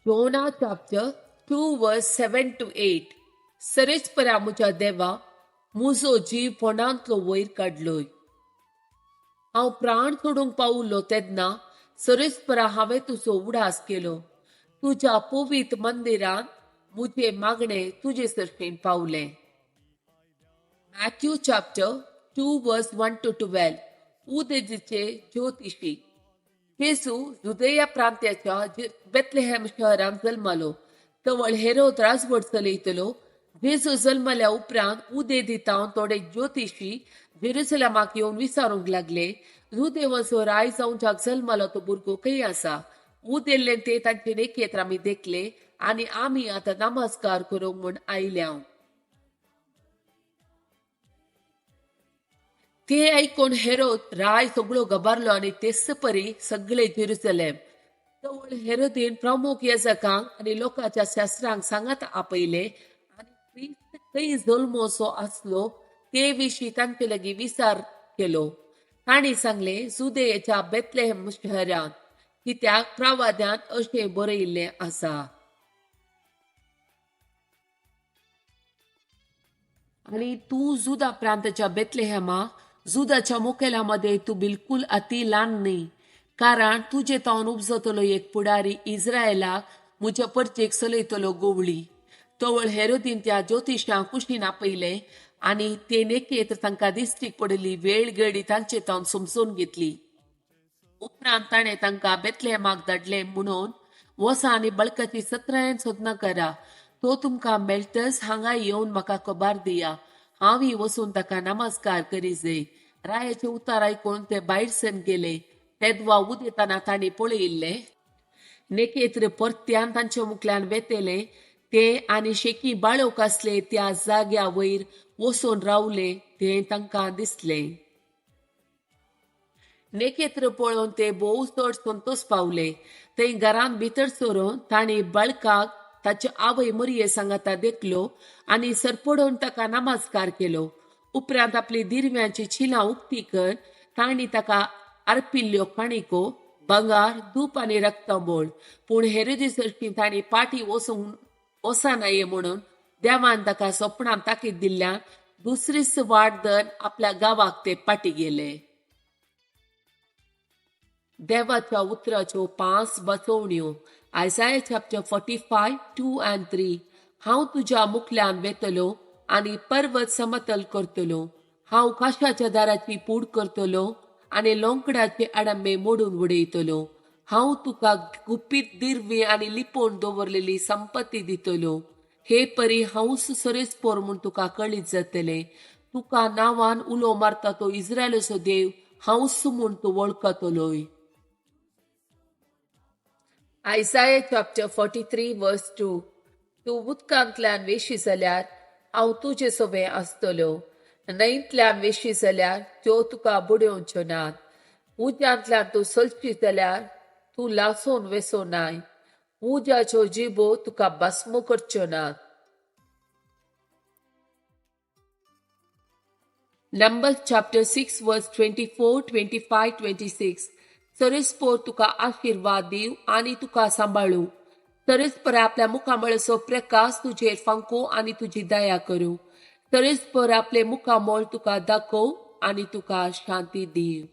Jonah chapter 2 verse 7 to 8. सरेचपरा म्हज्या देवा, म्हजो जीव फोंडांतलो वयर काडलोय. हांव प्राण सोडूंक पावलो तेन्ना सरेचपरा हांवें तुजो उडास केलो. तुज्या पवित्र मंदिरांत म्हजें मागणें तुजे सरशीन पावलें. Matthew chapter 2 verse 1 to 12. उदेजीचे ज्योतिषी. जेजू जुदेया प्रांत्याच्या बेथलेहेम शहरांत जल्मलो. तवळ हेरोद राजवट चलयतलो. जेजू जल्मल्या उपरांत उदेदितावन थोडे ज्योतिषी जेरुसलेमाक येवन विचारूंक लागले, जुदेवाचो राय जावच्याक जल्मलो तो भुरगो खंय आसा? उदेल्ले ते तांचे नेकेत्र आमी देखले आनी आमी आतां नमस्कार करूंक म्हूण आयल्या. ते आयकून हेरोद राय सगळो घबारलो आनी तेच परी सगळे जेरुसलेम. तवळ हेरोदीन प्रमुख याजकांक आनी लोकांच्या शास्त्रांक सांगात आपयले आनी क्रिस्त खंय जल्मोसो आसलो ते विशीं तांचे लागीं विचार केलो. तांणी सांगलें, जुदेयाच्या बेथलेहेम शहरांत, कित्याक प्रवाद्यान अशें बरयिल्लें आसा. आनी तूं जुदा प्रांताच्या बेथलेहेमा, जुदाच्या मुखेल्या मदें तूं बिलकूल अती ल्हान न्ही, कारण तुजे तावन उपजतलो एक पुडारी इस्रायलाक म्हज्या परचेक चलयतलो गोवळी. तवळ हेरोदीन त्या ज्योतिशांक कुशीन आपयले आनी ते नेकेत्र तांकां दिश्टीक पडिल्ली वेळ गडी तांचे तावन समजून घेतली. उपरांत ताणें तांकां बेथलेहेमाक धाडले म्हणून, वसा आनी बळकाची सत्रायन सोदना करा, तो तुमकां मेळटच हांगा येवन म्हाका खबर दिया, हांवूय वचून ताका नमस्कार करी जाय. रायाचे उतार आयकून ते भायर सरून गेले. तेदवा उदेतना तांणी पळयिल्ले नेकेत्र परत्यान तांच्या मुखल्यान वेतेले ते आनी शेकी बाळोवक आसले त्या जाग्या वयर वचून रावले ते तांकां दिसले. नेकेत्र पळोवन ते भोव चड संतोश पावले. थंय घरांत भितर सरून तांणी बाळकाक ताचे आवय मरिये सांगाता देखलो आनी सरपडोवन ताका नमस्कार केलो. उपरांत आपली दिरव्यांची चिलां उक्ती कर तांणी ताका अर्पिल्ल्यो काणिको, भांगर, धूप आनी रक्तबोळ. पूण हेरोदी सरशीं तांणी पाटी वचूंक वचनाये म्हणून देवान ताका सपनान ताकीद दिल्ल्यान दुसरीच वाट धरून आपल्या गांवाक ते पाटी गेले. देवाच्या उतराच्यो 5 बसवण्यो. Isaiah chapter 45 2 and 3. हांव तुज्या मुखल्यान वेतलो आनी पर्वत समतल करतलो. हांव काशाच्या दाराची पूड करतलो आनी लोंकडाचे आडंबे मोडून उडयतलो. हांव तुका गुपीत दिरवी आनी लिपोवन दवरलेली संपत्ती दितलो. हे परी हांवूच सरेस्पोर म्हूण तुका कळीत जातलें. तुका नांवान उलो मारता तो इस्रायलाचो देव हांवूच म्हूण तूं वळखतलोय. Isaiah chapter 43 verse 2. तूं उदकांतल्यान वेशी जाल्यार हांव तुजे सोबें आसतलो. न्हंयतल्यान वेशी जाल्यार त्यो तुका बुडोवच्यो नात. उज्यांतल्यान तूं चलशी जाल्यार तूं लासून वेसो नाय. उज्याच्यो जिबो तुका भस्म करच्यो नात. Numbers chapter 6 verse 24, 25, 26. सरेस्पोर तुका आशिर्वाद दिव आनी तुका सांबाळू. सरेस्पर आपल्या मुखामळाचो प्रकाश तुजेर फांको आनी तुजी दया करूं. सरेस्पर आपले मुखामळ तुका दाखोव आनी तुका शांती दिव.